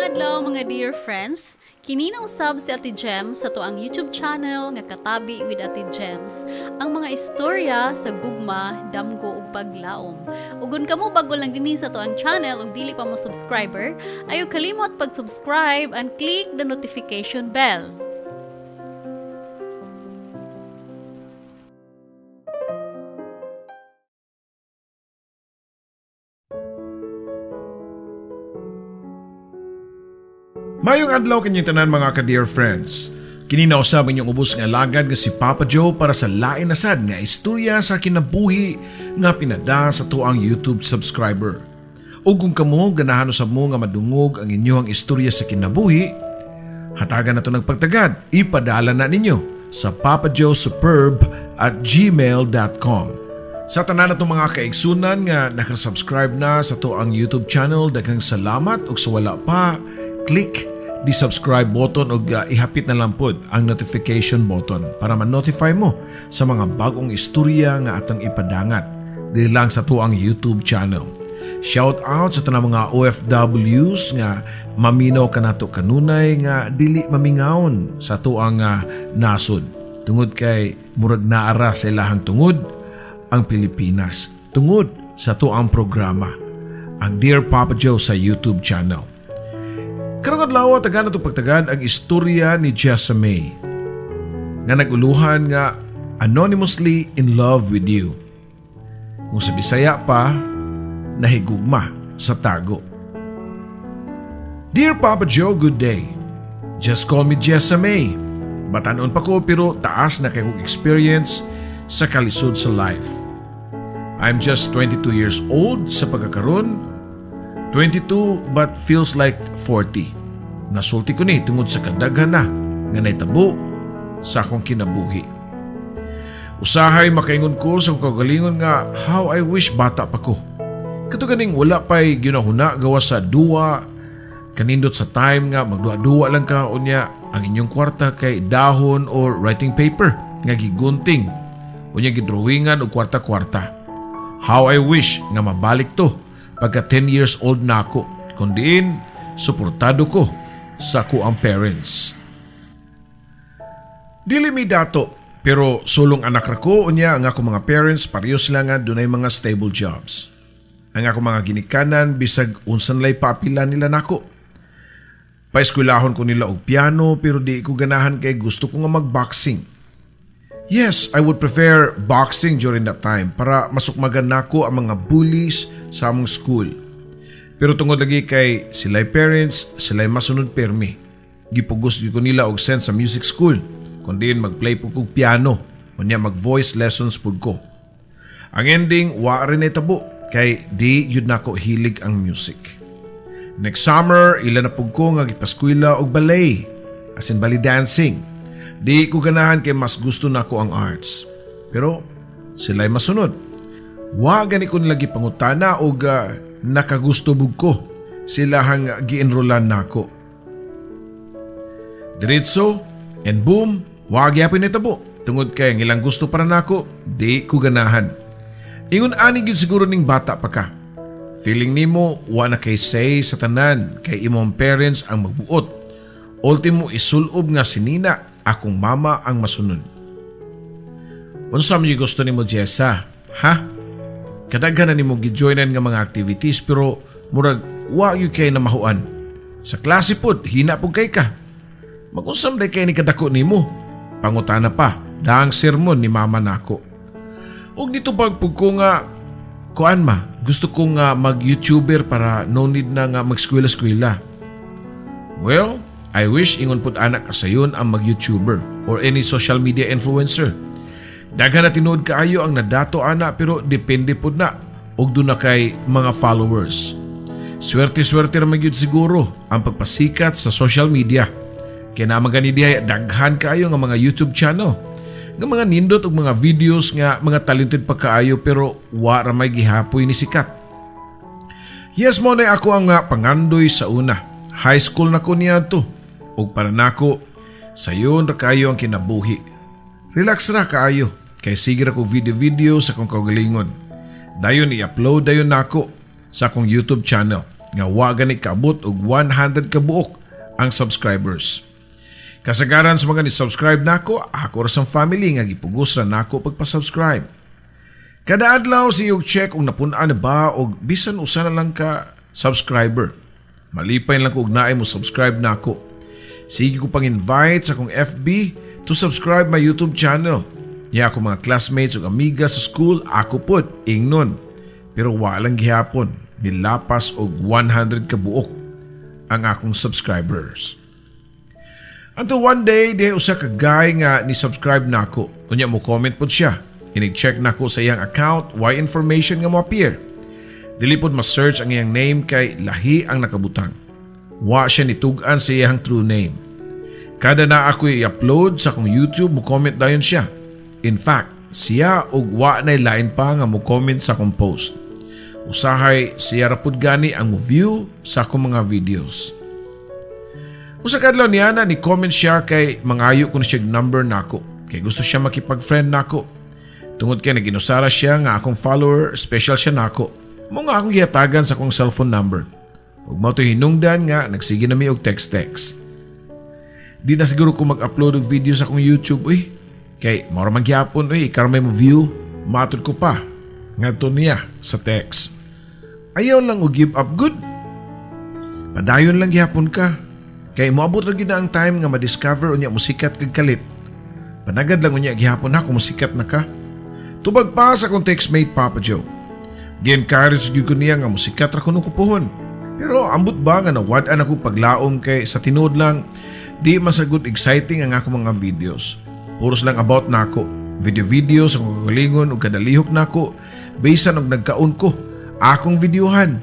Adlaw mga dear friends, kini na usab si Ate Gems sa tuang YouTube channel nga Katabi with Ate Gems. Ang mga istorya sa gugma, damgo ug paglaom. Ug kun kamo bago lang dinhi sa tuang channel ug dili pa mo subscriber, ayo kalimot pag-subscribe and click the notification bell. Mayong adlaw kanyang tanan mga ka-dear friends. Kini na usab inyong ubos nga alagad nga si Papa Joe para sa lain na sad nga istorya sa kinabuhi nga pinada sa tuang YouTube subscriber. Ug kung kamo ganahan usab mo nga madungog ang inyong istorya sa kinabuhi, hatagan na to ng pagtagad, ipadala na ninyo sa papajoesuperb@gmail.com. Sa tanan natong mga kaigsunan nga nakasubscribe na sa tuang YouTube channel, daghang salamat, ug sa wala pa, click the subscribe button og ihapit na lang pod ang notification button para ma-notify mo sa mga bagong istorya nga atong ipadangat dili lang sa tuang YouTube channel. Shout out sa tanang mga OFWs nga maminaw kanato kanunay nga dili mamingawon sa tuang nasod tungod kay murag naara sa ilahang tungod ang Pilipinas tungod sa tuang programa ang Dear Papa Joe sa YouTube channel. Karong adlaw tagan nato pagtagad ang istorya ni Jessa May nga naguluhan nga anonymously in love with you. Kung sa Bisaya pa, nahigugma sa tago. Dear Papa Joe, good day. Just call me Jessa May. Batanon pa ko pero taas na kay kong experience sa kalisod sa life. I'm just 22 years old sa pagkakaroon. 22 but feels like 40. Nasulti ko ni tungod sa kadaghan na nga naitabo sa akong kinabuhi. Usahay makaingon ko sa akong kagalingon nga how I wish bata pa ko. Kato ganing wala pa'y ginahuna gawa sa duwa, kanindot sa time nga magduwa-duwa lang ka unya ang inyong kwarta kay dahon or writing paper nga gigunting unya gidrawingan og kwarta-kwarta. How I wish nga mabalik to pagka 10 years old na ako, kundiin suportado ko sa ko ang parents. Dili mi dato, pero sulong anak ra ko unya ang ako mga parents pareho sila nga dunay mga stable jobs. Ang ako mga ginikanan bisag unsan lay papila nila nako. Paeskwelahon ko nila og piano pero di ko ganahan kay gusto ko nga magboxing. Yes, I would prefer boxing during that time para masukmagan nako ang mga bullies sa among school. Pero tungod lagi kay sila'y parents, sila'y masunod permi. Gipugos gyud ko nila og send sa music school, kundi magplay pud kog piano, unya mag-voice lessons pud ko. Ang ending, wa rin natabo kay di yun nako hilig ang music. Next summer, ila na pud ko nga gipaskwela og ballet, as in ballet dancing. Di ko ganahan kay mas gusto nako ang arts. Pero sila'y masunod. Wa gani ko nila gipangutana og nakagusto bug ko sila hang gi-enrollan nako. Diretso and boom, wa gyapon nitabo tungod kay ang ilang gusto para nako di ko ganahan. Ingon ani gyud siguro ning bata pa ka. Feeling nimo wa na kay say sa tanan kay imong parents ang magbuot. Ultimo isulob nga sinina akong mama ang masunod. Unsa man gusto nimo Jessa? Ha? Kadaghan na nimo gijoinan nga mga activities pero murag wa gyud kay namahuan. Sa klase pod hina pud kay ka. Mag-usam day kay ni kadako nimo. Pangutana pa daang sermon ni mama nako. Og dito pagpug ko nga kuan ma, gusto ko nga mag-YouTuber para no need na nga mag-eskwela-eskwela. Well, I wish ingon pud anak kasayon ang mag-YouTuber or any social media influencer. Daghan na tinuod kaayo ang nadato ana pero depende pud na og duna kay mga followers. Swerte-swerte ra man gyud siguro ang pagpasikat sa social media. Kaya naman gani diha daghan kaayo nga mga YouTube channel nga mga nindot og mga videos nga mga talented pa kaayo pero wa ra may gihapoy ni sikat. Yes mo na ako ang pangandoy sa una. High school na ko niadto. Og para nako sayon ra kaayo ang kinabuhi. Relax ra kaayo kay sige ra ko video-video sa akong kaugalingon. Dayon i-upload dayon nako sa akong YouTube channel. nga wa gani kaabot og 100 ka buok ang subscribers. Kasagaran sa mga ni-subscribe nako, ako ra sang family nga gipugos ra nako pagpa-subscribe. Kada adlaw sige og check kung napun-an na ba og bisan usa na lang ka subscriber. Malipay lang ko og naay mo subscribe nako. Sige ko pang invite sa akong FB to subscribe my YouTube channel. Nya ako mga classmates ug amiga sa school, ako pud ingnon. Pero walang gihapon, nilapas og 100 ka buok ang akong subscribers. Until one day, di usa ka guy nga ni-subscribe nako. Unya mo comment pod siya. Inig-check nako sa iyang account, why information nga mo appear. Dili pod ma-search ang iyang name kay lahi ang nakabutang. Wa siya nitug-an sa iyang true name. Kada na ako i-upload sa akong YouTube, mo comment dayon siya. In fact, siya og wa nay lain pa nga mo comment sa akong post. Usahay siya ra pud gani ang mo view sa akong mga videos. Usa ka adlaw niya na ni comment siya kay mangayo ko na siya number nako. Kay gusto siya makipag-friend nako. Tungod kay naginusara siya nga akong follower, special siya nako. Mo nga akong gihatagan sa akong cellphone number. Ug mao to hinungdan nga nagsige na mi og text-text. Di na siguro ko mag-upload og video sa akong YouTube uy. Kay mao ra man gyapon uy, ikaw may mo view, matud ko pa ngadto niya sa text. Ayaw lang og give up good. Padayon lang gyapon ka. Kay moabot ra gyud na ang time nga ma-discover unya musikat kag kalit. Panagad lang unya gihapon na kung musikat na ka. Tubag pa sa akong textmate Papa Joe. Gi-encourage gyud ko niya nga musikat ra kuno ko puhon. Pero ambot ba nga nawad-an ako paglaom kay sa tinuod lang di masagod exciting ang akong mga videos. Puros lang about nako. Video-video sa akong kagalingon ug kadalihok nako bisan og nagkaon ko akong videohan.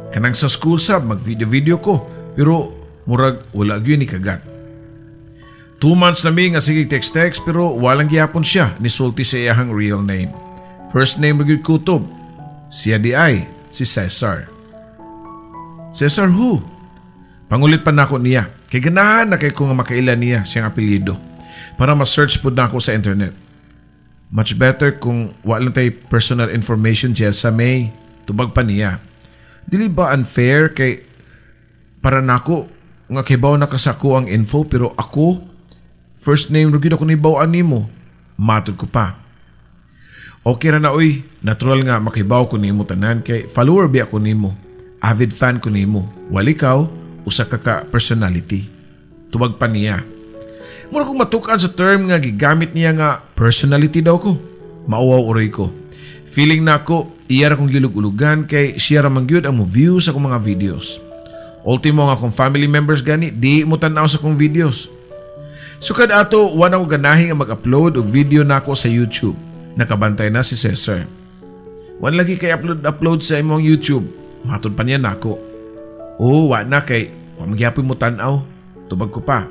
Kanang sa school sab mag-video-video ko pero murag wala gyud ni kagat. 2 months na mi nga sige text-text pero walang gihapon siya nisulti sa iyahang real name. First name gyud kutob. Siya di ay si Cesar. Cesar who? Pangulit pa nako niya. Kay ganahan na kay ko nga makaila niya siyang apelyido para ma-search pud nako sa internet. Much better kung wala tay personal information Jessa May. Tubag pa niya. Dili ba unfair kay para nako nga kibaw na kasako ang info pero ako first name ra gyud ako nibaw-an nimo. Matod ko pa. Okay ra na oy, natural nga makibaw ko nimo tanan kay follower biya ko nimo. Avid fan ko nimo. Wali ikaw, usa ka ka personality. Tubag pa niya. Mura kong matuk-an sa term nga gigamit niya nga personality daw ko. Mauwaw uroy ko. Feeling nako iya ra kong gilug-ulugan kay siya ra man gyud ang mo view sa akong mga videos. Ultimo nga akong family members gani di mo tan-aw sa akong videos. Sukad ato wa na ko ganahi nga mag-upload og video nako sa YouTube. Nakabantay na si Cesar. Wa lagi kay upload sa imong YouTube. Matod pa niya nako. Oh, wa na kay wa magyapon mo tan-aw. Tubag ko pa.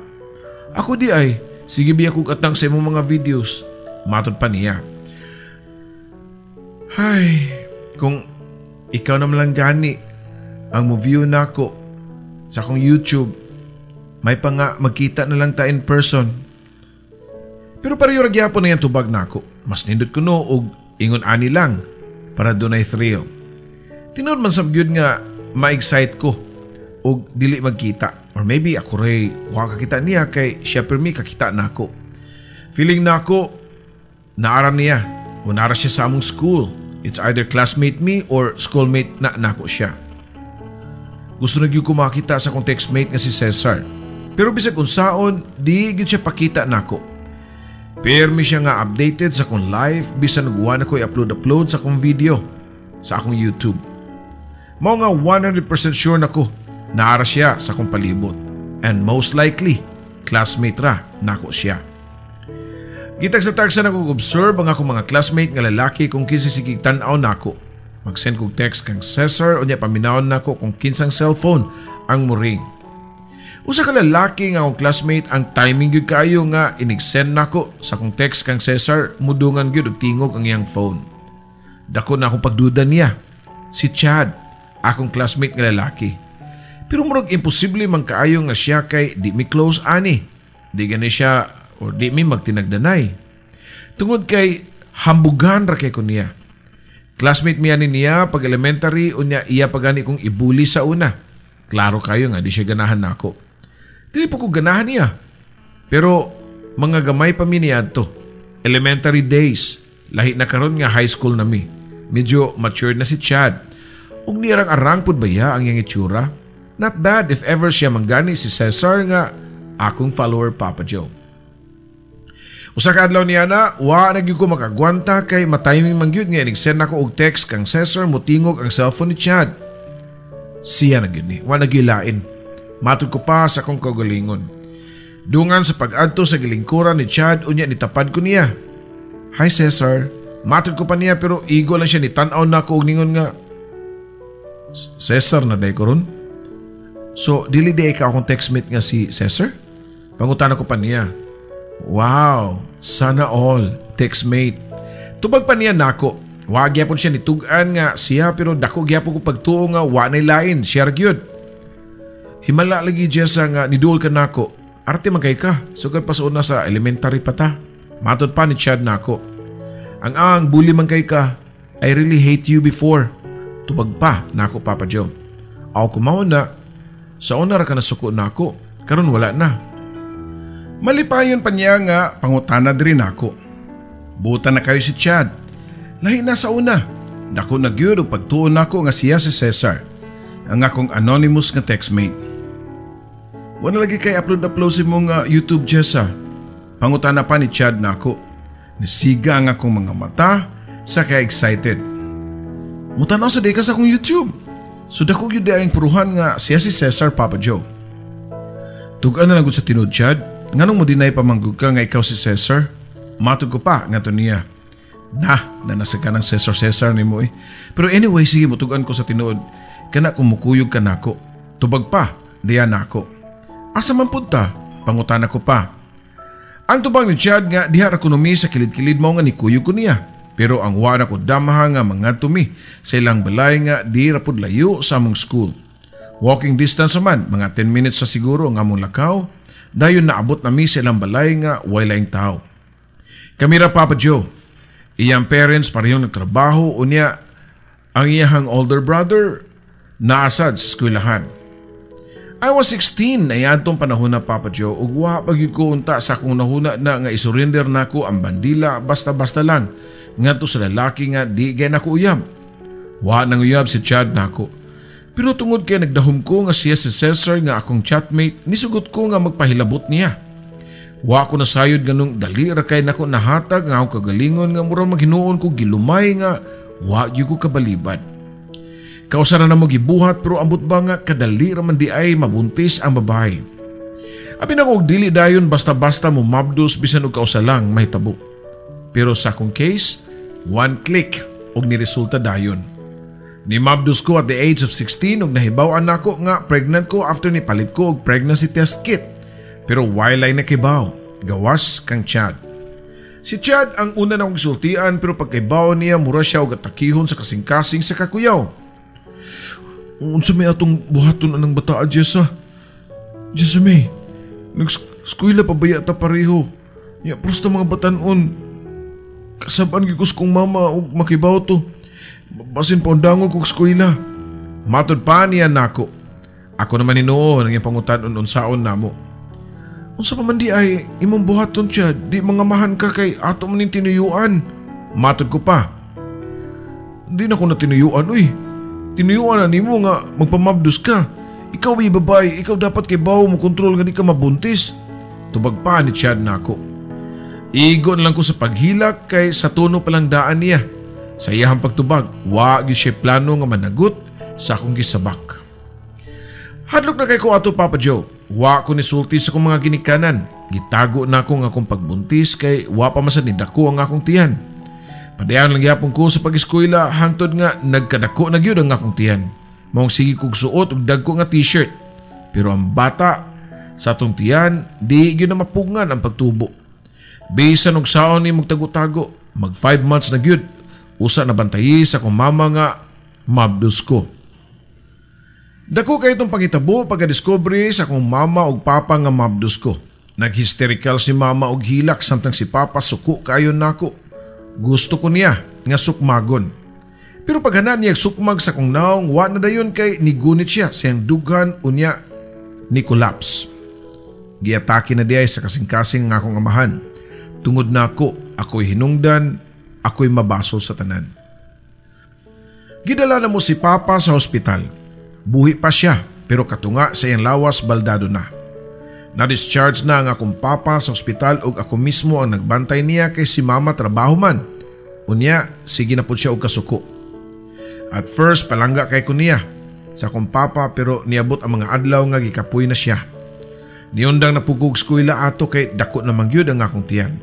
Ako di ay sige biya kog atang sa imong mga videos. Matod pa niya. Hay, kung ikaw naman lang gani ang mo view nako sa akong YouTube, may pa nga magkita na lang ta in person. Pero pareho ra gyapon na yan tubag nako. Mas nindot ko no og ingon ani lang para dunay thrill. Tinuod man sab gyud nga ma-excite ko og dili magkita. Or maybe ako ray wa kakita niya kay siya permi kakita nako. Feeling nako naara niya o naara siya sa among school. It's either classmate me or schoolmate na nako siya. Gusto na gyud ko makita sa akong textmate nga si Cesar. Pero bisag unsaon, di gyud siya pakita nako. Permi siya nga updated sa akong life bisan og wa na ko i-upload-upload sa akong video sa akong YouTube. Mao nga 100% sure nako naara siya sa akong palibot. And most likely, classmate ra nako siya. Gitagsa-tagsa na kong observe ang akong mga classmate nga lalaki kung kinsa sige tan-aw nako. Mag-send kog text kang Cesar unya paminawon nako kung kinsang cellphone ang muring. Usa ka lalaki nga akong classmate ang timing gyud kaayo nga inig-send nako sa akong text kang Cesar mudungan gyud og tingog ang iyang phone. Dako na akong pagduda niya. Si Chad, akong classmate nga lalaki. Pero murag imposible man kaayo nga siya kay di mi close ani. Di gani siya or di mi magtinagdanay. Tungod kay hambugan ra kay ko niya. Classmate mi ani niya pag elementary, unya iya pagani kong ibuli sa una. Klaro kayo nga di siya ganahan nako. Dili po ko ganahan niya. Pero mga gamay pa mi niadto. Elementary days, lahi na karon nga high school na mi. Medyo matured na si Chad. Ug nirang arang pud baya ang iyang itsura. Not bad if ever siya manggani si Cesar nga akong follower, Papa Joe. Usa ka adlaw niya na, wa na gyud ko makagwanta kay matiming man gyud nga inig-send ako og text kang Cesar, mutingog ang cellphone ni Chad. Siya na gyud ni, wa na gyud lain. Matud ko pa sa akong kaugalingon. Dungan sa pag-adto sa gilingkuran ni Chad, unya nitapad ko niya. "Hi, Cesar." Matud ko pa niya, pero igo lang siya ni tan-aw na ko og ningon nga, "Cesar na day ko ron? So dili di ka akong textmate nga si Cesar?" Pangutana ko pa niya. "Wow, sana all, textmate." Tubag pa niya nako. Wa gyapon siya nitug-an nga siya, pero dako gyapon ko pagtuo nga wa nay lain, siya ra gyud. "Himala lagi, Jessa, nga niduol ka nako. Arte man kay ka, sugad pa sa una, sa elementary pa ta." Matod pa ni Chad nako. Ang bully man kay ka. I really hate you before." Tubag pa nako, Papa Joe. Ako kumaw na, sa una ra ka nasuko nako, karon wala na. Malipayon pa niya nga pangutana diri nako. Buta na kayo si Chad. Lahi na sa una. Dako na gyud og pagtuo nako nga siya si Cesar, ang akong anonymous nga textmate. "Wala lagi kay upload-upload si mo nga YouTube, Jessa?" Pangutana pa ni Chad nako. Nisiga ang akong mga mata sa kaya excited. Mutanaw sa di ka sa akong YouTube. So dako gyud ang puruhan nga siya si Cesar, Papa Joe. "Tug-an na lang gud sa tinuod, Chad. Nganong mo deny pa man gud ka nga ikaw si Cesar?" Matod ko pa ngadto niya. Na, nanasa ka ng Cesar Cesar ni mo eh. Pero anyway, sige, mutugan ko sa tinuod. Kana kung mukuyog ka nako." Tubag pa, diya nako. "Asa man punta?" Pangutana ko pa. Ang tubag ni Chad nga diha ra kuno mi sa kilid-kilid, mao nga nikuyog ko niya. Pero ang wa na ko damaha nga mga tumi sa ilang balay nga di ra pud layo sa among school. Walking distance man, mga 10 minutes sa siguro ang among lakaw. Dayon naabot na mi sa ilang balay nga way laing tao. Kami ra, Papa Joe. Iyang parents parehong nagtrabaho, unya ang iyahang older brother naasad sa eskwelahan. I was 16 ay adtong panahon na, Papa Joe, ug wa pa gyud ko unta sa akong nahuna na nga isurrender nako ang bandila basta-basta lang ngadto sa lalaki nga di gay nako uyab. Wa nang uyab si Chad nako. Pero tungod kay nagdahom ko nga siya si Cesar nga akong chatmate, nisugot ko nga magpahilabot niya. Wa ko nasayod ganong dali ra kay nako nahatag nga akong kagalingon nga mura maghinuon ko gilumay nga wa gyud ko kabalibad. Kausa ra na mo gibuhat, pero ambot ba nga kadali ra man di ay mabuntis ang babae. Abi na og dili dayon basta-basta mo mabdos bisan og kausa lang mahitabo. Pero sa akong case, one click og niresulta dayon. Nimabdos ko at the age of 16 ug nahibaw-an nako nga pregnant ko after ni palit ko og pregnancy test kit. Pero way lay nakibaw, gawas kang Chad. Si Chad ang una na kong sultian, pero pagkaibaw niya, mura siya og atakihon sa kasing-kasing sa kakuyaw. "Unsa may atong buhaton anang bataa, Jessa? Jessa May, nag-eskwela pa baya ta pareho? Ya, prosta mga batanon. Kasabaan gyud ko kong mama og makibaw to. Basin paundangon kog eskwela." Matod pa niya nako. Ako naman hinuon ang iyang pangutan-on unsaon namo. "Unsa pa man di ay imong buhaton, siya, di mangamahan ka kay ato man ning tinuyuan?" Matod ko pa. "Di na ko na tinuyuan, uy. Tinuyuan na nimo nga magpamabdos ka. Ikaw ay babae, ikaw dapat kay bawo mo kontrol nga di ka mabuntis." Tubag pa ni Chad nako. Igo na lang ko sa paghilak kay sa tono palang daan niya. Sa iyahang pagtubag, wa gyud siya plano nga managot sa akong gisabak. Hadlok na kay ko ato, Papa Joe. Wa ko nisulti sa akong mga ginikanan. Gitago na ko nga akong pagbuntis kay wa pa man ni dako ang akong tiyan. Padayon lang gyapon ko sa pag-eskwela hangtod nga nagkadako na gyud ang akong tiyan. Maong sige kog suot og dagko nga t-shirt. Pero ang bata sa atong tiyan, di gyud na mapugngan ang pagtubo. Bisan og saon ni magtago-tago, mag 5 months na gyud. Usa na bantayi sa akong mama nga mabdos ko. Dako kay itong pangitabo pagka-discovery sa akong mama ug papa nga mabdos ko. Nag-hysterical si mama og hilak samtang si papa suko kayo nako. Gusto ko niya nga sukmagon. Pero paghana niya sukmag sa kong naong, wa na dayon kay nigunit siya sa iyang dughan, unya ni collapse. Giatake na diay sa kasing-kasing nga akong amahan. Tungod nako, ako'y hinungdan, ako'y mabasol sa tanan. Gidala na mo si Papa sa hospital. Buhi pa siya, pero katunga sa iyang lawas baldado na. Na-discharge na ang akong papa sa ospital ug ako mismo ang nagbantay niya kay si mama trabaho man. Unya, sige na po siya og kasuko. At first, palangga kay ko niya sa akong papa, pero niabot ang mga adlaw nga gikapoy na siya. Niundang napugog eskwela ato kay dako na man gyud ang akong tiyan.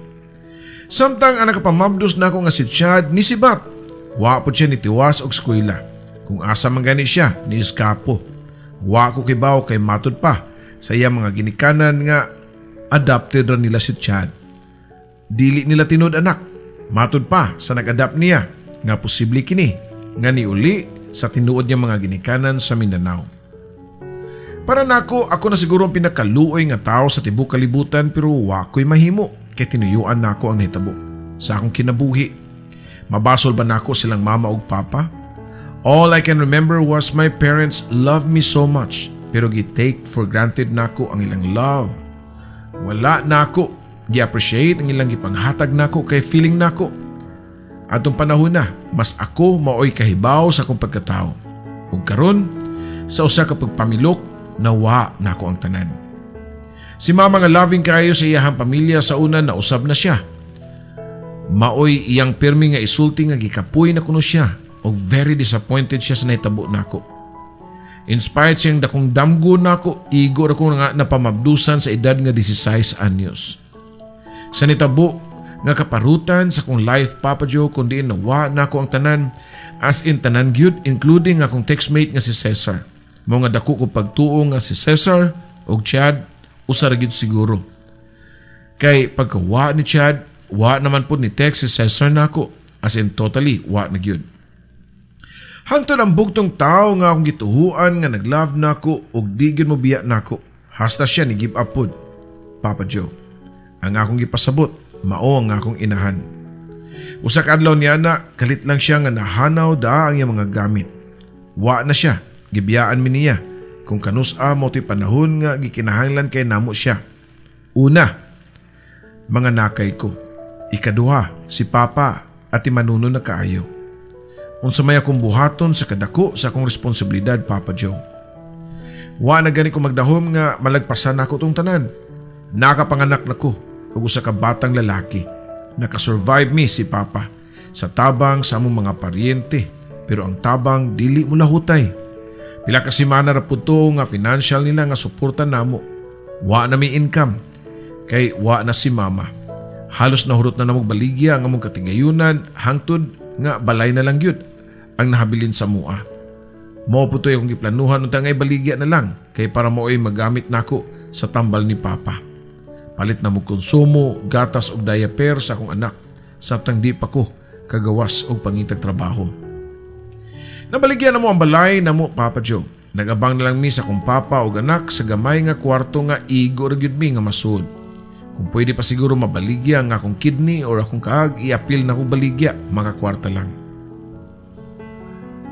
Samtang ang nakapamabdos na ako nga si Chad ni sibat, wa po siya nitiwas og eskwela. Kung asa man gani siya, ni eskapo. Wa ko kibaw kay matud pa sa iyang mga ginikanan nga adopted ra nila si Chad. Dili nila tinud anak. Matud pa sa nag-adapt niya nga posible kini nga niuli sa tinuod niya mga ginikanan sa Mindanao. Para nako, ako na siguro ang pinakaluoy nga tao sa tibuok kalibutan, pero wa ko'y mahimo kay tinuyuan nako ang nahitabo sa akong kinabuhi. Mabasol ba nako silang mama ug papa? All I can remember was my parents loved me so much, pero gi-take for granted nako ang ilang love. Wala nako gi-appreciate ang ilang gipanghatag nako kay feeling nako atong panahon na mas ako maoy kahibaw sa akong pagkatao. Ug karon sa usa ka pagpamilok, nawa nako ang tanan. Si mama nga loving kaayo sa iyahang pamilya sa una, nausab na siya. Maoy iyang pirmi nga isulti nga gikapoy na kuno siya og very disappointed siya sa nahitabo nako. Inspired siyang dakong damgo nako, igo ra ko nga napamabdusan sa edad nga 16 anyos. Sa nitabo nga kaparutan sa akong life, Papa Joe, kundi nawa nako ang tanan, as in tanan gyud, including akong textmate nga si Cesar. Mao nga dako ko pagtuo nga si Cesar og Chad usa ra gyud siguro. Kay pagkawa ni Chad, wa naman pud ni text si Cesar nako, as in totally wa na gyud. Hangtod ang bugtong tao nga akong gituhuan nga nag-love nako ug di gyud mo biya nako, hasta siya ni give up pud. Papa Joe, ang akong gipasabot, mao ang akong inahan. Usa ka adlaw niya na, kalit lang siya nga nahanaw da ang iyang mga gamit. Wa na siya, gibiyaan mi niya. Kung kanus-a mao to'y panahon nga gikinahanglan kay namo siya. Una, mga nakay ko. Ikaduha, si Papa at manuno na kaayo. Unsa may akong buhaton sa kadako sa akong responsibilidad, Papa Joe? Wa na gani ko magdahom nga malagpasan nako tong tanan. Nakapanganak na ko ug usa ka batang lalaki. Nakasurvive mi si Papa sa tabang sa among mga paryente, pero ang tabang dili mo lahutay. Pila ka semana ra pud to nga financial nila nga suporta namo. Wa na mi income kay wa na si Mama. Halos nahurot na namog baligya ang among katigayunan hangtod nga balay na lang gyud ang nahabilin sa mua. Mao po to'y akong giplanuhan unta nga ibaligya na lang kay para mao'y magamit nako sa tambal ni Papa. Palit na mo konsumo, gatas og diaper sa akong anak samtang di pa ko kagawas og pangitag trabaho. Nabaligya na mo ang balay na mo, Papa Joe. Nagabang na lang mi sa akong papa og anak sa gamay nga kwarto nga igo ra gyud mi nga masud. Kung pwede pa siguro mabaligya ang akong kidney or akong kaag, iapil na ko baligya, makakwarta lang.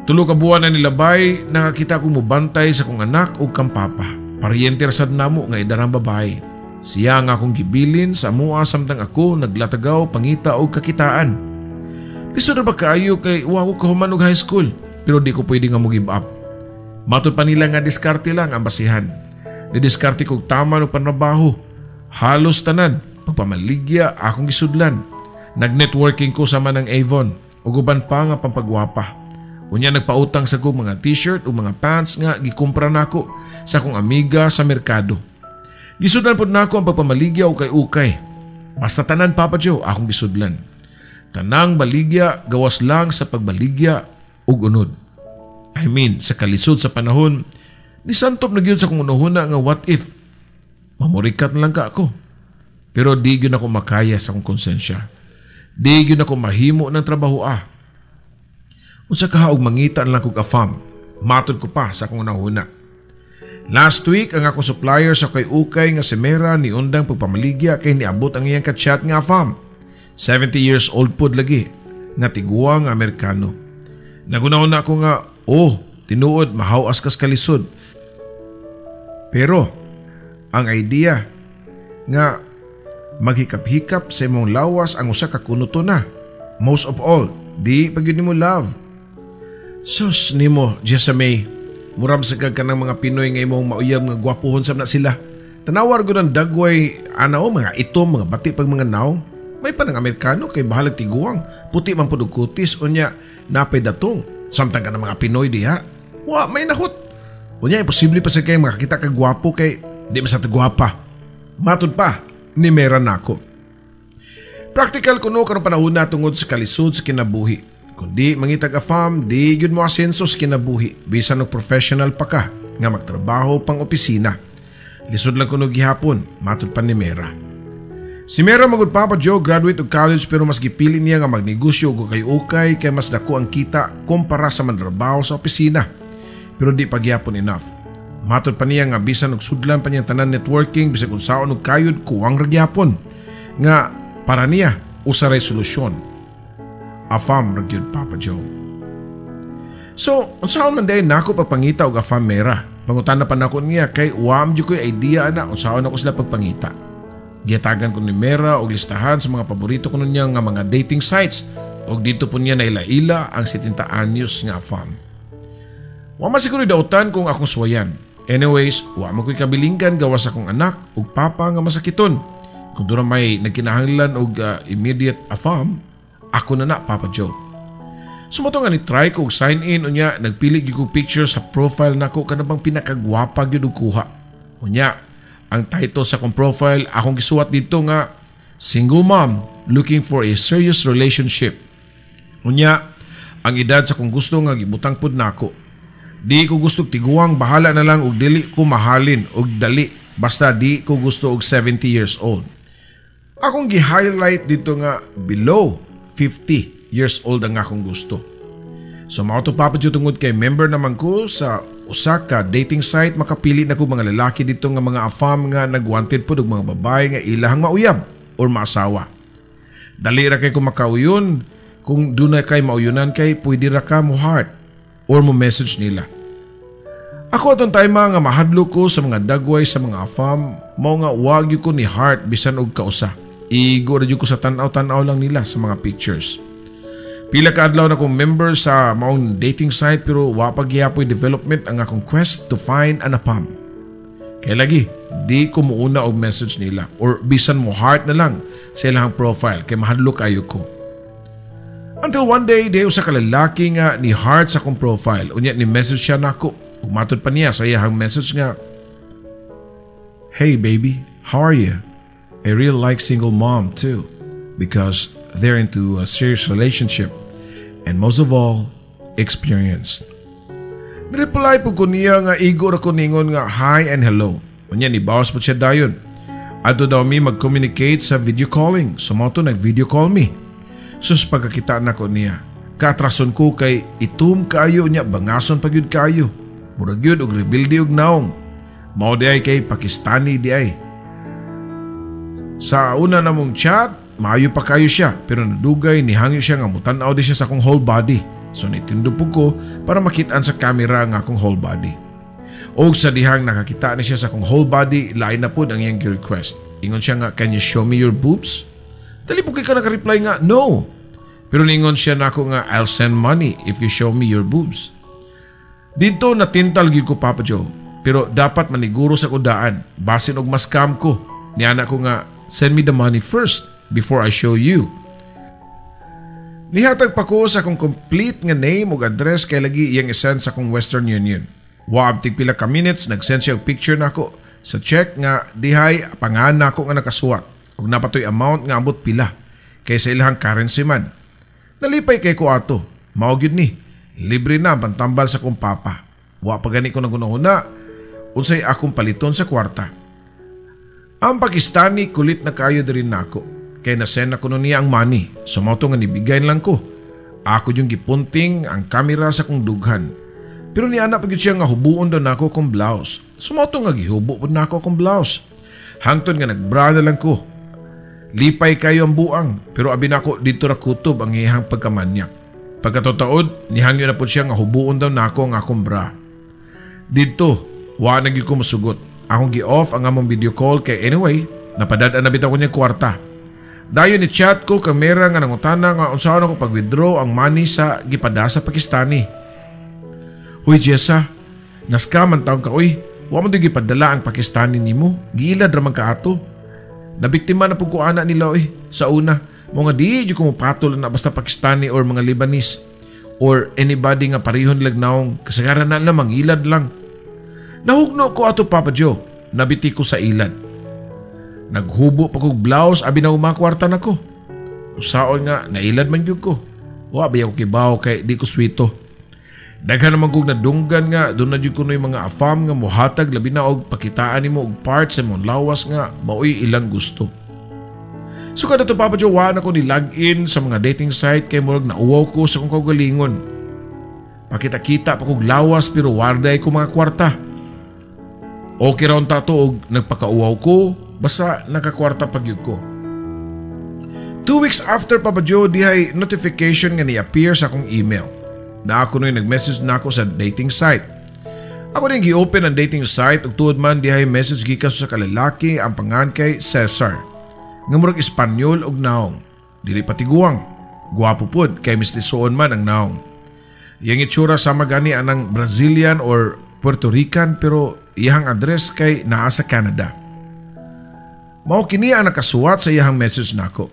3 ka buwan na nilabay, nakakita ko mubantay sa akong anak ug kang papa. Paryente ra sad namo nga edarang babae. Siya ang akong gibilin sa mua samtang ako naglatagaw pangita og kakitaan. Lisod ra ba kaayo kay wa ko kahuman og high school, pero di ko pwede nga mo give up. Matud pa nila nga diskarte lang ang basihan. Didiskarte kog tama og panrabaho. Halos tanan, pagpamaligya akong gisudlan. Nag-networking ko sama ng Avon ug uban pa nga pampagwapa. Unya nagpautang sa kog mga t-shirt ug mga pants nga gikumpra nako sa akong amiga sa merkado. Gisudlan pod nako ang pagpamaligya og ukay-ukay. Basta tanan, Papa Joe, akong gisudlan. Tanang baligya gawas lang sa pagbaligya ug unod. I mean, sa kalisod sa panahon, nisantop na gyud sa akong unuhuna nga what if mamurikat na lang ka ako. Pero di gyud ako makaya sa akong konsensya. Di gyud ako mahimo ng trabaho ah. Unsa kaha og mangita na lang kog afam, matod ko pa sa akong unahuna. Last week, ang akong supplier sa ukay-ukay nga si Mera niundang pagpamaligya kay niabot ang iyang kachat nga afam. 70 years old pod lagi, nga tiguang Amerikano. Naghuna-huna ko nga, oh, tinuod, mahawas kas kalisod. Pero, ang idea nga maghikap-hikap sa imong lawas ang usa ka kunuto na. Most of all, di pa gyud nimo love. Sus nimo, Jessa May, murag sa kag kanang mga Pinoy nga imong mauyab nga gwapuhon sab na sila. Tanawar gud ang dagway ana o mga itom, mga bati pag mga naong. May pa ng Amerikano kay bahalag tiguang, puti man pud og kutis unya napay datong. Samtang ka ng mga Pinoy diha, wa may nahot. Unya imposible pa sa kay makakita kag gwapo kay di man sa gwapa. Matud pa ni Mera nako. Practical kuno karong panahon na tungod sa kalisod sa kinabuhi. Kung di mangitag afam, di gyud mo asenso sa kinabuhi bisan og professional pa ka nga magtrabaho pang opisina. Lisod lang kuno gihapon, matud pa ni Mera. Si Mera magud, Papa Joe, graduate og college pero mas gipili niya nga magnegosyo og ukay-ukay kay mas dako ang kita kumpara sa mantrabaho sa opisina. Pero di pa gihapon enough. Matud pa niya nga bisan og sudlan pa niya tanan networking, bisan kung saon og kayod, kuwang ra gihapon. Nga para niya usa ray solusyon. Afam ra gyud, Papa Joe. So, unsaon man diay nako pagpangita og afam, Mera? Pangutana pa nako niya kay wa man jud ko'y idea ana unsaon ako sila pagpangita. Gihatagan ko ni Mera og listahan sa mga paborito ko niya nga mga dating sites og dito po niya naila-ila ang 70 anyos nga afam. Wa man siguro dautan kung akong suwayan. Anyways, wa man ko'y kabilingkan gawas akong anak ug papa nga masakiton. Kung doon may nagkinahanglan og immediate afam, ako na na, Papa Joe. So mao nga ni try ko og sign in, unya nagpili gyud kog picture sa profile nako, kanang pinakagwapa gyud og kuha. Unya ang title sa akong profile, akong gisuwat dito nga "Single mom looking for a serious relationship." Unya ang edad sa kong gusto nga gibutang pud nako. Di ko gusto og tiguang, bahala na lang og dili ko mahalin og dali, basta di ko gusto og 70 years old. Akong gi-highlight dito nga below 50 years old ang akong gusto. So mao to, Papa Joe, tungod kay member naman ko sa usa ka dating site, makapili na ko mga lalaki dito nga mga afam nga nagwanted pod og mga babae nga ilahang mauyab or maasawa. Dali ra kay ko makauyon kung dunay kay mauyunan kay pwede ra ka mo heart or mo message nila. Ako atong time nga mahadlok ko sa mga dagway sa mga afam, mao nga wag ko ni heart bisan og kausa. Igo ra ko sa tan-aw-tan-aw lang nila sa mga pictures. Pila ka adlaw na kong member sa maong dating site pero wa pa gihapoy development ang akong quest to find an afam. Kaya lagi, di ko muuna og message nila or bisan mo heart na lang sa ilang profile kay mahadlok kayo ko. Until one day, di usa ka lalaki nga ni heart sa akong profile. Unya ni message siya nako. Ug matod pa niya sa iyang message nga, "Hey baby, how are you? I really like single mom too because they're into a serious relationship and most of all, experienced." Nireply po ko niya nga igo ra ko ningon nga hi and hello. Unya ni bawas po siya dayon. Adto daw mi mag-communicate sa video calling. So mao to nag-video call mi. Sus, pagkakita nako niya, kaatrason ko kay itom kaayo niya, bangason pa gyud kaayo. Murag gyud og rebelde og naong. Mao di ay kay Pakistani di ay. Sa una namong chat, maayo pa kayo siya pero nadugay nihangyo siya nga mutan-aw di siya sa akong whole body. So nitindog po ko para makitaan sa camera ang akong whole body. Og sa dihang nakakita ni siya sa akong whole body, lain na pod ang iyang request. Ingon siya nga, "Can you show me your boobs?" Dali po kay ka naka-reply nga, "No." Pero ningon siya nako nga, "I'll send money if you show me your boobs." Dito natintal gyud ko, Papa Joe. Pero dapat maniguro sa kudaan. Basin og ma-scam ko. Niana ko nga, "Send me the money first before I show you." Nihatag pa ko sa akong complete nga name ug address kay lagi iyang isend sa akong Western Union. Wa tig pila ka minutes, nag-send siya og picture nako sa check nga dihay pangalan nako nga nakasuwat ug napatoy amount nga ambot pila kay sa ilahang currency man. Nalipay kay ko ato. Mao gyud ni. Libre na ang pantambal sa akong papa. Wa pa gani ko naghuna-huna unsay akong paliton sa kwarta. Ang Pakistani kulit na kayo diri nako. Kay nasend na kuno niya ang money. So mao to nga nibigay lang ko. Ako yung gipunting ang kamera sa kong dughan. Pero ni anak pagid siya nga hubuon daw nako akong blouse. So mao to nga gihubo pud nako akong blouse. Hangtod nga nagbra na lang ko. Lipay kayo ang buang, pero abi nako dito ra kutob ang iyang pagkamanyak. Pagkatutaod, nihangyo na po siya nga hubuon daw nako ang akong bra. Didto, wa na gyud ko mosugot. Akong gi-off ang among video call kay anyway, napadad-an na bitaw ko niya kwarta. Dayon ni chat ko kang Mera nga nangutana nga unsaon ako pag-withdraw ang money sa gipada sa Pakistani. "Huy Jessa, na-scam man tawon ka uy. Wa man gipadala ang Pakistani nimo. Giilad ra man kaato. Nabiktima na pud ko ana nila uy sa una. Mao nga di jud ko mopatol na basta Pakistani or mga Lebanese or anybody nga parehon lag naong, kasagaran na lamang ilad lang." Nahugno ko ato, Papa Joe. Nabiti ko sa ilad. Naghubo pa kog blouse abi na umakwarta nako. Usaon nga nailad man gyud ko. Wa ba ko kibaw kay di ko swito. Daghan naman kog nadunggan nga duna jud kunoy mga afam nga mohatag labi na og pakitaan nimo og parts sa imong lawas nga maoy ilang gusto. So kada to, Papa Joe, wa na ko ni log in sa mga dating site kay murag nauwaw ko sa akong kaugalingon. Pakita-kita pa kog lawas pero warday ko mga kwarta. Okay ra unta to og nagpakauwaw ko basta nakakwarta pa gyud ko. 2 weeks after, Papa Joe, dihay notification nga ni-appear sa akong email. Na ako no'y nag-message na ako sa dating site. Ako din gi-open ang dating site ug tuod man dihay message gikan sa kalalaki, ang pangan kay Cesar. Nga murag Espanyol og naong. Dili patiguang. Gwapo pod kay mestisoon man ang naong. Iyang itsura sama gani anang Brazilian or Puerto Rican pero iyang address kay naa sa Canada. Mao kini ang nakasuwat sa iyang message nako.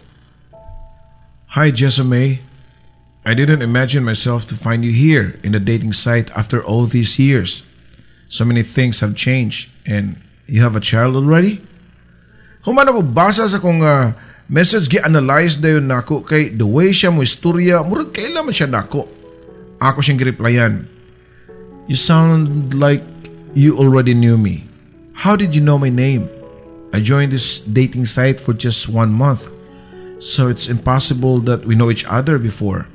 "Hi, Jessa May. I didn't imagine myself to find you here in the dating site after all these years. So many things have changed and you have a child already?" Human ako basa sa akong message, gi-analyze dayon nako kay the way siya mo istorya, murag kaila man siya nako. Ako siyang gi-replyan. "You sound like you already knew me. How did you know my name? I joined this dating site for just one month. So it's impossible that we know each other before."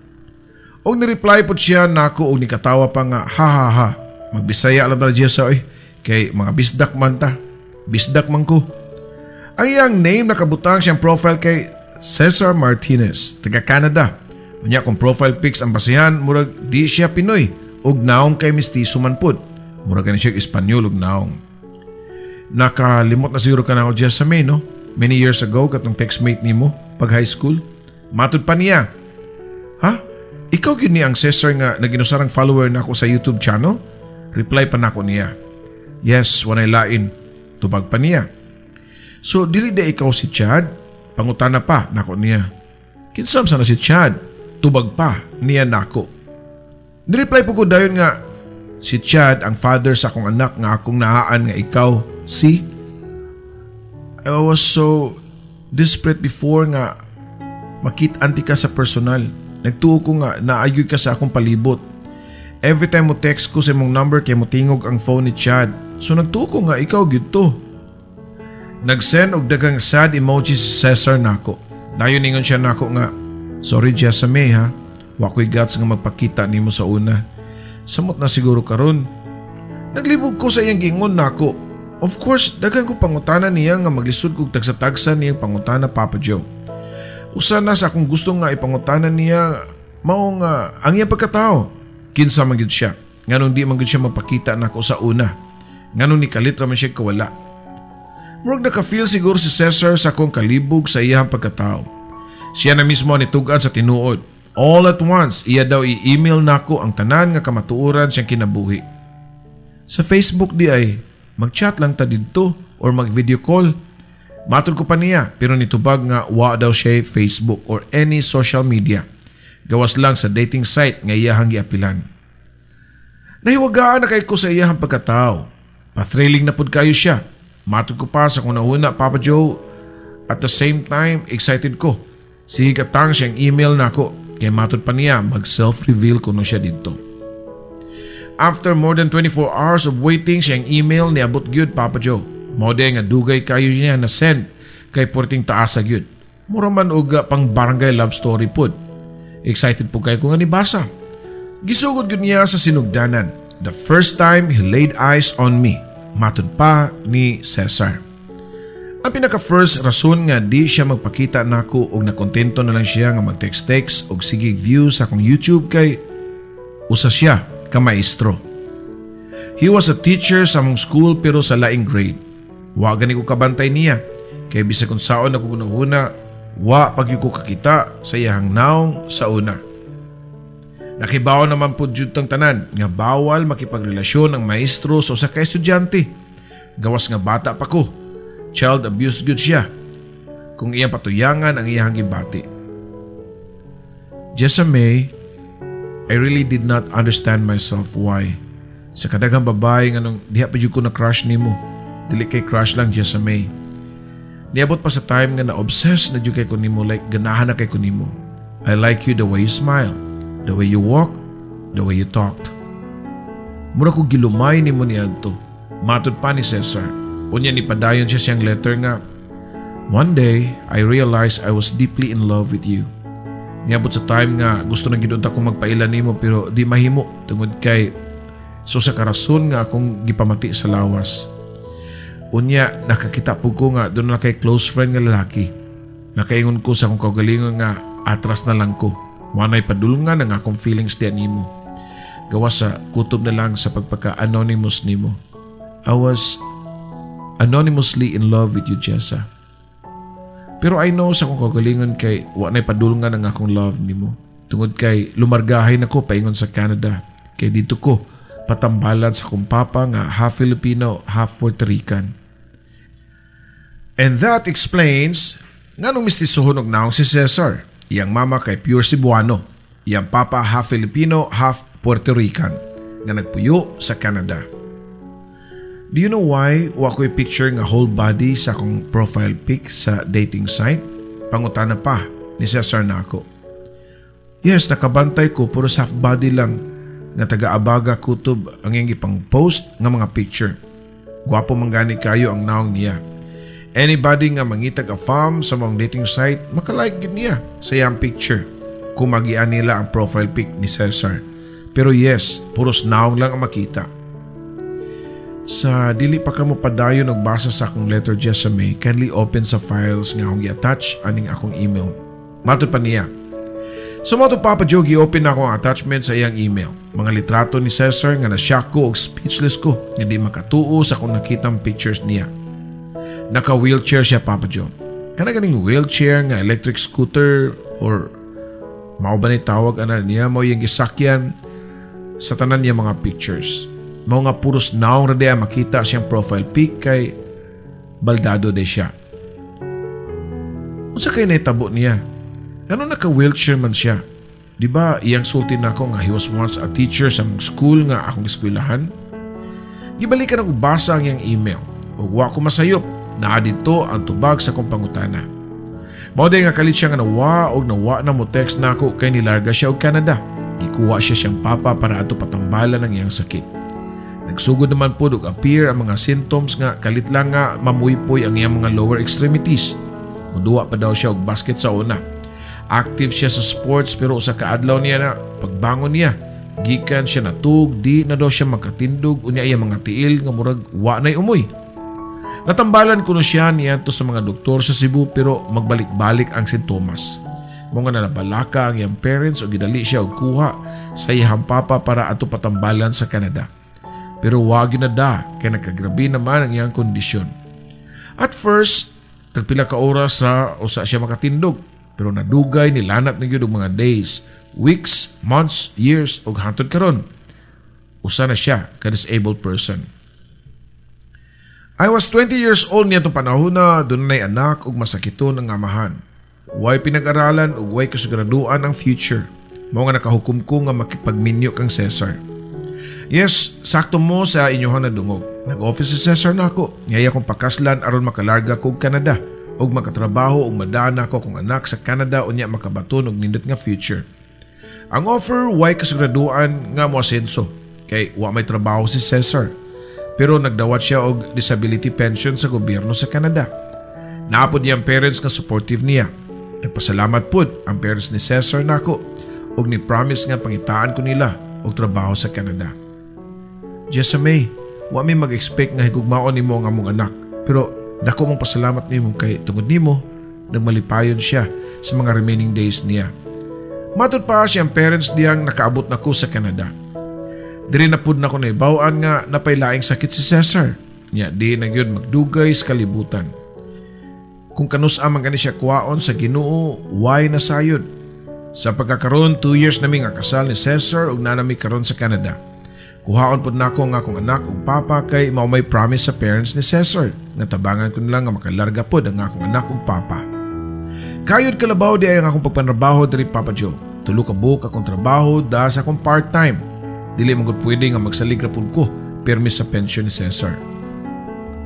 Og ni-reply po siya nako og nikatawa pa nga, "Ha ha ha. Magbisaya lang ta, Jessa, oy. Kay mga bisdak man ta. Bisdak man ko." Ang iyang name nakabutang siyang profile kay Cesar Martinez, taga Canada. Unya kung profile pics ang basihan, murag di siya Pinoy ug naong kay mestizo man pud. Murag kani siya Espanyol ug naong. "Nakalimot na siguro ka nako, Jessa May, no? Many years ago, katong textmate nimo pag high school." Matud pa niya. "Ha? Ikaw gyud ni ang Cesar nga naginusarang follower nako sa YouTube channel?" Reply pa nako niya. "Yes, wanay lain." Tubag pa niya. "So, dili da ikaw si Chad?" Pangutana pa nako niya. "Kinsa man na si Chad?" Tubag pa niya nako. Ni-reply po ko dayon nga, "Si Chad ang father sa akong anak nga akong nahaan nga ikaw." "See? I was so desperate before nga makit-an ka sa personal. Nagtuo ko nga naayoy ka sa akong palibot. Every time mo text ko sa imong number kay mo tingog ang phone ni Chad. So nagtuo ko nga ikaw gyud to." Nag-send og daghang sad emojis si Cesar nako. Dayon ningon siya nako nga, "Sorry, Jessa May, ha. Wa ko'y guts nga magpakita nimo sa una. Samot na siguro karon." Naglibog ko sa iyang giingon nako. Of course, daghan ko pangutana niya nga maglisod kog tagsa-tagsa niyang pangutana, Papa Joe. Usa na sa akong gusto nga ipangutana niya mao nga ang iyang pagkatao. Kinsa man gyud siya? Nganong di man gyud siya magpakita nako sa una? Nganong nikalit ra man siya kawala? Murag naka-feel siguro si Cesar sa akong kalibog sa iyang pagkatao. Siya na mismo ang nitug-an sa tinuod. All at once, iya daw i-email nako ang tanan nga kamatuoran siyang kinabuhi. "Sa Facebook di ay, mag-chat lang ta didto or mag-video call." Matod ko pa niya pero nitubag nga wa daw siya Facebook or any social media. Gawas lang sa dating site nga iyahang giapilan. Nahiwagaan na kay ko sa iyahang pagkatao. Pa-thrilling na pud kayo siya. Matod ko pa sa una, Papa Joe. At the same time, excited ko. Sige katang siyang email nako. Kay matod pa niya, mag-self-reveal kuno siya didto. After more than 24 hours of waiting, siyang email niabot gyud, Papa Joe. Mao nga dugay kayo niya na send kay porting taas gyud. Mura man og pang barangay love story pud. Excited po kayo ko nga nibasa. Gisugod gyud niya sa sinugdanan. "The first time he laid eyes on me," matud pa ni Cesar. Ang pinaka first rason nga di siya magpakita nako og nakontento na lang siya nga mag-text-text og sige view sa akong YouTube kay usa siya ka maestro. He was a teacher sa among school pero sa laing grade. Wa gani ko kabantay niya kay bisag unsaon ako hunahuna, wa pa gyud ko kakita sa iyang naong sa una. Nakibaw naman pud jud tang tanan nga bawal makipagrelasyon ang maestro sa usa ka estudyante. Gawas nga bata pa ko. Child abuse gud siya kung iyang patuyangan ang iyang gibati. Jessa May, I really did not understand myself why. Sa kadaghang babae nga nung diha pa jud ko na crush nimo. Dili kay crush lang, Jessa May. Niabot pa sa time nga na-obsess na jud kay ko nimo, like ganahan na kay ko nimo. I like you the way you smile, the way you walk, the way you talked. Mura ko gilumay nimo niadto. Matod pa ni Cesar. Unya ni padayon siya siyang letter nga, "One day, I realized I was deeply in love with you. Niabot sa time nga gusto na gid unta ko magpaila nimo pero di mahimo tungod kay so sa karason nga akong gipamati sa lawas. Unya nakakita pud ko nga duna kay close friend nga lalaki. Nakaingon ko sa akong kaugalingon nga atras na lang ko. Wanay padulngan ang akong feelings diya nimo. Gawas sa kutob na lang sa pagpaka-anonymous nimo. I was anonymously in love with you, Jessa. Pero I know sa akong kaugalingon kay wa na'y padulngan ang akong love nimo. Tungod kay lumargahay na ko paingon sa Canada. Kay dito ko patambalan sa akong papa nga half Filipino, half Puerto Rican." And that explains nganong mestisohon og naong si Cesar. Iyang mama kay pure Cebuano. Iyang papa half Filipino, half Puerto Rican nga nagpuyo sa Canada. Do you know why wa ko'y picture nga whole body sa akong profile pic sa dating site? Pangutana pa ni Cesar nako. Yes, nakabantay ko, puros half body lang nga taga-abaga kutob ang iyang ipang post nga mga picture. Gwapo man gani kayo ang naong niya. Anybody nga mangitag a fam sa mga dating site, makalike gid niya sa iyang picture kung magian nila ang profile pic ni Cesar. Pero yes, puros naong lang ang makita. Sa dili pa ka mo padayon og basa sa akong letter, Jessa May, kindly open sa files nga akong i-attach aning akong email. Matod pa niya. So mo to, Papa Joe, gi-open na ako ang attachment sa iyang email. Mga litrato ni Cesar nga na-shock ko og speechless ko nga di makatuo sa akong nakitang pictures niya. Naka-wheelchair siya, Papa Joe. Kana ganing wheelchair nga electric scooter or mao ba ni tawag ana niya, mao yung gisakyan sa tanan niya mga pictures. Mao nga puros naong ra diay makita siyang profile pic kay baldado de siya. Unsa kay nahitabo niya? Ano naka-wheelchair man siya? Di ba iyang sulti nako nga he was once a teacher sa among school nga akong eskwelahan? Gibalikan ako basa ang iyang email. Ug wa ko masayop naa didto ang tubag sa akong pangutana. Mao nga kalit siya nga nawa og nawa na mo text nako kay nilarga siya og Canada. Gikuha siya siyang papa para ato patambalan ang iyang sakit. Nagsugod naman pod og appear ang mga symptoms nga kalit lang nga mamuypoy ang iyang mga lower extremities. Muduwa pa daw siya og basket sa una. Active siya sa sports pero usa ka adlaw niya na pagbangon niya, gikan siya natug, di na daw siya makatindog, unya iya mga tiil nga murag wa nay umoy. Natambalan kuno siya niadto sa mga doktor sa Cebu pero magbalik-balik ang sintomas. Mao nga nabalaka ang iyang parents o gidali siya og kuha sa iyang papa para ato patambalan sa Canada. Pero wag na da kay nagkagrabe naman ang iyang kondisyon. At first, tagpila ka oras ra usa siya makatindog. Pero nadugay, nilanat na gyud og mga days, weeks, months, years ug hangtod karon. Usa na siya ka disabled person. I was 20 years old niya panahon na dunay anak ug masakiton ang amahan. Way pinag-aralan ug way kasiguraduan ang future. Mao nga nakahukom ko nga makipagminyo kang Cesar. Yes, sakto mo sa inyong nadungog. Nag-offer si Cesar nako. Ngaya akong pakaslan aron makalarga ko og Canada ug makatrabaho ug madaan ako akong anak sa Canada unya makabaton og nindot nga future. Ang offer, way kasiguraduan nga mo asenso kay wa may trabaho si Cesar. Pero nagdawat siya og disability pension sa gobyerno sa Canada. Naapod niyang parents nga supportive niya. Nagpasalamat pud ang parents ni Cesar nako ug ni promise nga pangitaan ko nila og trabaho sa Canada. Jessa May, wa mi mag-expect nga higugmaon nimo ang among anak. Pero Dako mong pasalamat nimo kay tungod nimo nagmalipayon siya sa mga remaining days niya. Matud pa siyang parents diyang nakaabot na ko sa Canada. Diri na pud nako nahibaw-an nga napaylaing sakit si Cesar. Nya di na gyud magdugay sa kalibutan. Kung kanus-a man gani siya kuwaon sa Ginoo, why na sayod? Sa pagkakaroon, 2 years nami nga kasal ni Cesar ug naa nami karon sa Canada. Kuhaon pud nako ang akong anak ug papa kay mao may promise sa parents ni Cesar nga tabangan ko nila nga makalarga pod ang akong anak ug papa. Kayod kalabaw di ay ang akong pagpanrabaho diri, Papa Joe. Tulo ka buok akong trabaho da sa akong part-time. Dili man gud pwede nga magsalig ra pud ko pirmi sa pensyon ni Cesar.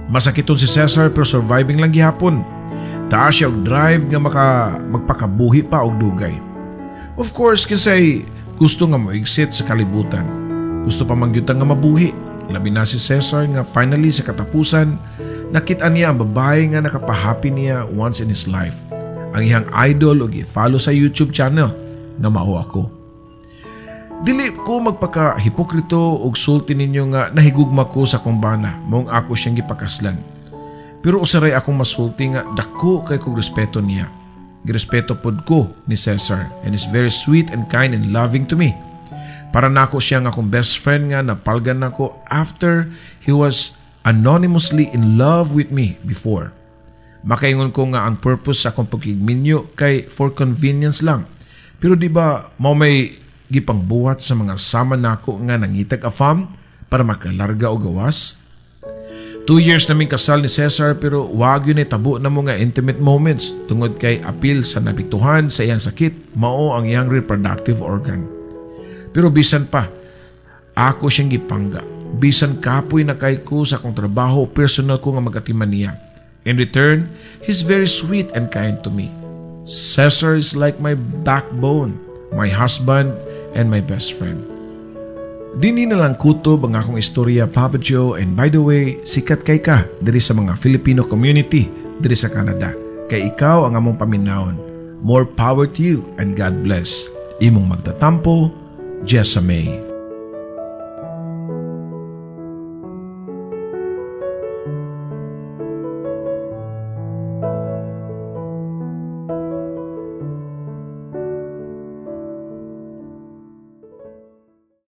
Masakiton si Cesar pero surviving lang gihapon. Taas siya og drive nga maka magpakabuhi pa og dugay. Of course, kinsay gusto nga mo exit sa kalibutan? Gusto pa man gyud nga mabuhi. Labi na si Cesar nga finally sa katapusan nakita niya ang babae nga nakapahappy niya once in his life. Ang iyang idol ug i-follow sa YouTube channel nga mao ako. Dili ko magpaka-hipokrito og sulti ninyo nga nahigugma ko sa akong bana, maong ako siyang gipakaslan. Pero usaray akong masulti nga dako kay kog respeto niya. Girespeto pod ko ni Cesar and is very sweet and kind and loving to me. Para nako siya nga akong best friend nga napalgan nako after he was anonymously in love with me before. Makaingon ko nga ang purpose sa akong pagkigminyo kay for convenience lang. Pero di ba mao may gipangbuhat sa mga sama nako nga nangitag afam para makalarga og gawas? 2 years naming kasal ni Cesar pero wag gyud tabo na mo nga intimate moments tungod kay apil sa nabituhan sa iyang sakit, mao ang iyang reproductive organ. Pero bisan pa, ako siyang gipangga. Bisan kapoy na kay ko sa akong trabaho, personal ko nga magatiman niya. In return, he's very sweet and kind to me. Cesar is like my backbone, my husband, and my best friend. Dini na lang kutob ang akong istorya, Papa Joe, and by the way, sikat kay ka diri sa mga Filipino community diri sa Canada. Kay ikaw ang among paminawon. More power to you and God bless. Imong magtatampo, Jessa May.